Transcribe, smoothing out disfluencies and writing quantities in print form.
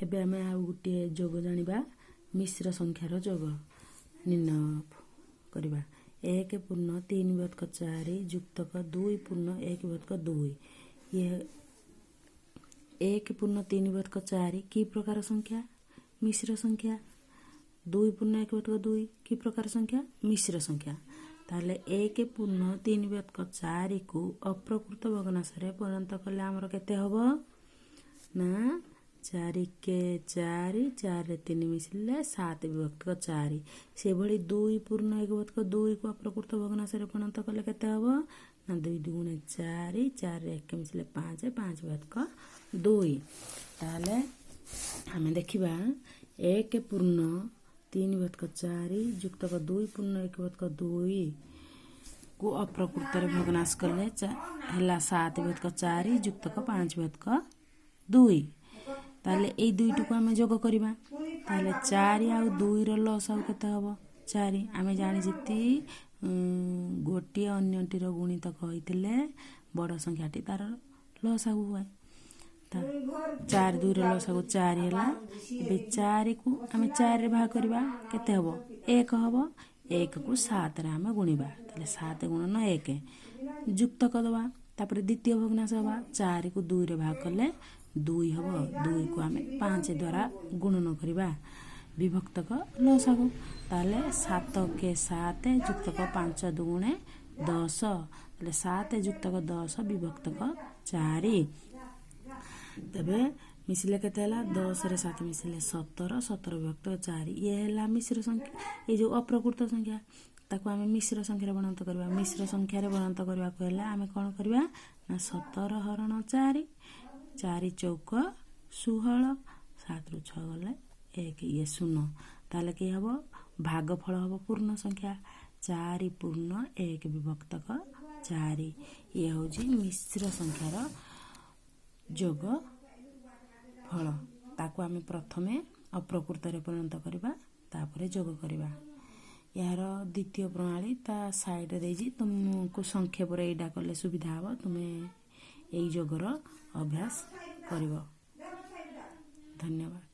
ଏବେ ଆମେ ଆଉ ଗୋଟିଏ ଯୋଗ ଜାଣିବା, ମିଶ୍ର ସଂଖ୍ୟାର ଯୋଗ ନିର୍ଣ୍ଣୟ କରିବା। 1 ପୂର୍ଣ୍ଣ 3 ବିଭକ୍ତ 4 ଯୁକ୍ତକ 2 ପୂର୍ଣ୍ଣ 1 ବିଭକ୍ତ 2। ଇଏ 1 ପୂର୍ଣ୍ଣ 3 ବିଭକ୍ତ 4 କି ପ୍ରକାର ସଂଖ୍ୟା? ମିଶ୍ର ସଂଖ୍ୟା। 2 ପୂର୍ଣ୍ଣ 1 ବିଭକ୍ତ 2 କି ପ୍ରକାର ସଂଖ୍ୟା? ମିଶ୍ର ସଂଖ୍ୟା। ତାହେଲେ 1 ପୂର୍ଣ୍ଣ 3 ବିଭକ୍ତ 4କୁ ଅପ୍ରକୃତ ଭଗ୍ନାଂଶରେ ପରିଣତ କଲେ ଆମର କେତେ ହେବ ନା 4 କେ 4, 4ରେ 3 ମିଶିଲେ 7 ବିଭକ୍ତ 4। ସେଭଳି 2 ପୂର୍ଣ୍ଣ 1 ବିଭକ୍ତ 2କୁ ଅପ୍ରକୃତ ଭଗ୍ନାଂଶରେ ପରିଣତ କଲେ କେତେ ହେବ ନା 2 ଦୁଗୁଣେ 4, 4ରେ 1 ମିଶିଲେ 5, 5 ବିଭକ୍ତ 2। ତାହେଲେ ଆମେ ଦେଖିବା, 1 ପୂର୍ଣ୍ଣ 3 ବିଭକ୍ତ 4 ଯୁକ୍ତକ 2 ପୂର୍ଣ୍ଣ 1 ବିଭକ୍ତ 2 କୁ ଅପ୍ରକୃତରେ ଭଗ୍ନାଂଶ କଲେ ହେଲା 7 ବିଭକ୍ତ 4 ଯୁକ୍ତକ 5 ବିଭକ୍ତ 2। ତାହେଲେ ଏଇ ଦୁଇଟିକୁ ଆମେ ଯୋଗ କରିବା। ତାହେଲେ 4 ଆଉ 2ର ଲସାଗୁ କେତେ ହେବ? 4। ଆମେ ଜାଣିଛନ୍ତି, ଗୋଟିଏ ଅନ୍ୟଟିର ଗୁଣିତକ ହୋଇଥିଲେ ବଡ଼ ସଂଖ୍ୟାଟି ତାର ଲସାଗୁ ହୁଏ। 4 2ର ଲସାଗୁ 4 ହେଲା। ଏବେ 4କୁ ଆମେ 4ରେ ଭାଗ କରିବା, କେତେ ହେବ? 1 ହେବ। 1କୁ 7ରେ ଆମେ ଗୁଣିବା, ତାହେଲେ 7 ଗୁଣନ 1 ଯୁକ୍ତ କରିଦେବା। ତାପରେ ଦ୍ୱିତୀୟ ଭଗ୍ନାଂଶ ହେବା। 4କୁ 2ରେ ଭାଗ କଲେ 2 ହେବ। 2କୁ ଆମେ 5 ଦ୍ୱାରା ଗୁଣନ କରିବା, ବିଭକ୍ତକ ଲସାଗୁ। ତାହେଲେ 7 କେ 7 ଯୁକ୍ତକ 5 ଦୁଗୁଣେ 10। ତାହେଲେ 7 ଯୁକ୍ତକ 10 ବିଭକ୍ତକ 4। ତେବେ ମିଶିଲେ କେତେ ହେଲା? 10ରେ 7 ମିଶିଲେ 17, 17 ବିଭକ୍ତ 4। ଇଏ ହେଲା ମିଶ୍ର ସଂଖ୍ୟା, ଏଇ ଯେଉଁ ଅପ୍ରକୃତ ସଂଖ୍ୟା। ତାକୁ ଆମେ ମିଶ୍ର ସଂଖ୍ୟାରେ ପରିଣତ କରିବା। ମିଶ୍ର ସଂଖ୍ୟାରେ ପରିଣତ କରିବାକୁ ହେଲେ ଆମେ କ'ଣ କରିବା ନା 17 ହରଣ 4, 4 ଚୌକ 16, 7ରୁ 6 ଗଲେ 1, ଇଏ 0। ତାହେଲେ କି ହେବ? ଭାଗଫଳ ହେବ ପୂର୍ଣ୍ଣ ସଂଖ୍ୟା, 4 ପୂର୍ଣ୍ଣ 1 ବିଭକ୍ତକ 4। ଇଏ ହେଉଛି ମିଶ୍ର ସଂଖ୍ୟାର ଯୋଗ ଫଳ। ତାକୁ ଆମେ ପ୍ରଥମେ ଅପ୍ରକୃତରେ ପରିଣତ କରିବା, ତାପରେ ଯୋଗ କରିବା। ଏହାର ଦ୍ୱିତୀୟ ପ୍ରଣାଳୀ ତା ସାଇଡ଼ରେ ଦେଇଛି। ତୁମକୁ ସଂକ୍ଷେପରେ ଏଇଟା କଲେ ସୁବିଧା ହେବ। ତୁମେ ଏଇ ଯୋଗର ଅଭ୍ୟାସ କରିବ। ଧନ୍ୟବାଦ।